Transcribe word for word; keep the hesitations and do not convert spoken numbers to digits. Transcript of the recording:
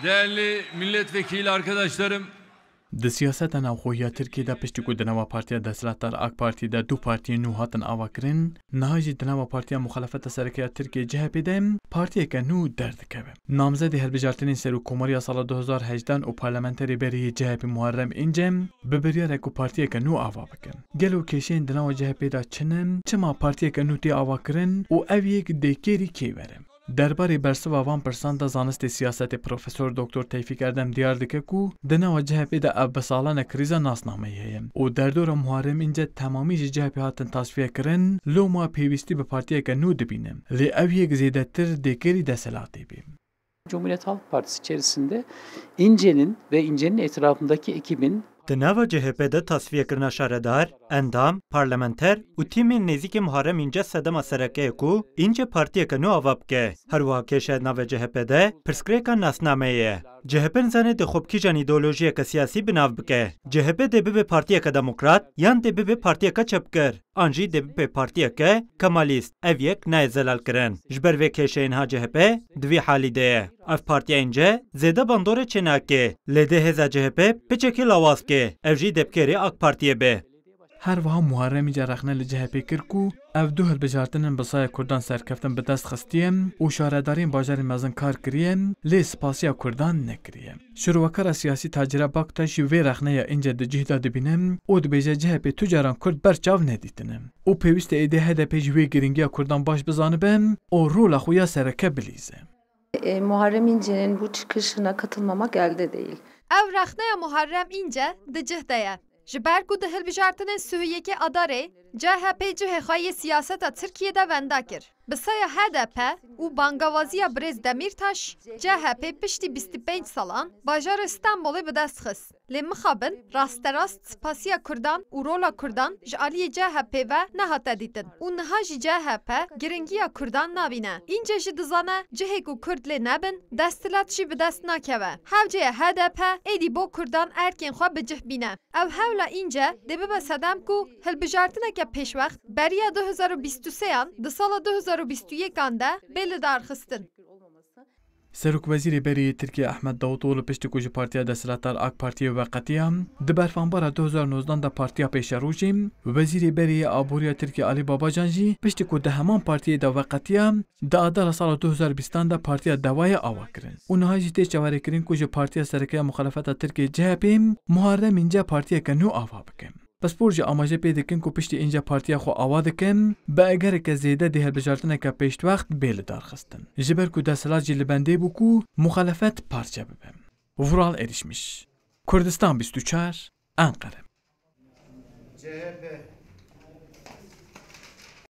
Değerli milletvekili arkadaşlarım, Di siyaseta navxwehiya Tirkiyê de piştî ku di nava partiya desthilatdar AK Partî de du partiyên nû hatin avakirin, niha jî di nava Partiya Muxalefeta Sereke ya Tirkiyê C H P de partiyeke nû derdikeve. Namzedê hilbijartinên serokkomariya sala du hezar hejdehan û parlamenterê berê yê C H P Muharrem Înce bi biryarek ku partiyeke nû ava bike. Gelo kêşeyên di nava C H P de çi ne? Çima partiyeke nû tê avakirin û ev yek dê kêrî kê were? Derbarê bersiva van pirsan de zanistê siyasetê Profesor Doktor Tevfîk Erdem diyar dike ku di nava C H P de ev bi salan e krîza nasnameyê heye û derdora Muharrem Înce temamî ji C H P hatin tasfiye kirin, loma pêwîstî bi partiyeke nû dibîne. Lê ev yek zêdetir dê kêrî desthilatê bê. Cumhuriyet Halk Partisi içerisinde İnce'nin ve İnce'nin etrafındaki ekibin Di nava C H P de tasfiyekirina şaredar, endam, parlamenter û tîmên nêzîkî Muharrem Înce sedema sereke ye ku Înce partiyeke nû ava bike. Her wiha kêşe navê C H P de pirsgirêka nasnameyê ye. C H P nizane dê xwe bi kîjan îdeolojiyeke siyasî bi nav bike. C H P dê bibe partiyeke demokrat yan dê bibe partiyeke çepgir. An jî dê bibe partiyeke kemalîst, ev yek nayê zelalkirin. Ji ber vê kêşeyê niha C H P di vî halî de ye. Ev partiya Înce zêde bandorê çênake, lê dê hêza C H P piçekê lawaz ke, ev jî dê bi kêrê AK Partiyê be. Her wiha Muharrem Înce rexne li C H P kir ku ev du hilbijartinên bi saya Kurdan serkeftin bi dest xistiye û şaredariyên bajarên mezin kar kiriye, lê spasiya Kurdan nekiriye. Şirwekara siyasî Tacîra Baktaş jî vê rexneya Înce di cih de dibîne û dibêje C H P tu caran Kurd ber çav nedîtine û pêwîst e êdî H D P ji wê girîngiya Kurdan baş bizanibe û rola xwe ya sereke bilîze. E, Muharrem İnce'nin bu çıkışına katılmamak elde değil. Ev rexneya Muharrem Înce di cih de ye. Ji ber ku di hilbijartinên sih û yekê Adarê C H P cihê xwe yê siyaseta Tirkiyê de wenda kir. Bi saya H D P û bangawaziya birêz Demîrtaş, C H P piştî bîst û pênc salan bajarê Stenbolê bi dest xist. Lê mixabin rasterast spasiya Kurdan û rola Kurdan ji aliyê C H P ve nehate dîtin û niha jî C H P giringiya Kurdan nabîne. Înce jî dizane cihê ku Kurd lê nebin, desthilat jî bi dest nakeve. Hewceye H D P êdî bo Kurdan erkên xwe bi cih bîne. Ew hewla Înce dê bibe sedem ku hilbijartineke pêşwext beriya du hezar û bîst û sêyan di sala du hezar û bîst û yekan de bê lidarxistin. Serokwezîrê berê yê Tirkiyê Ahmet Davutoğlu piştî ku ji partiya desthilatdar AK Partiyê veqetiya, di berfanbara du hezar nozdan de partiya pêşerojê, wezîrê berê yê aboriya Tirkiyê Alî Babacan jî piştî ku di heman partiyê de veqetiya, di adara sala du hezar bîstan de partiya Devayê ava kirin û niha jî tê çaverêkirin ku ji partiya sereke ya muxalefeta Tirkiyê C H P Muharrem Înce partiyeke nû ava bike. Pispor jî amaje pê dikin ku piştî Înce partiya xwe awa dikin, bi egereke zêde dê hilbijartineke pêşwext bê lidarxistin. Ji ber ku desthilat jî li bendê bû ku muxalefet parçe bibe. Vural Erişmiş, Kurdistan bîst û çar, Enqere. C H P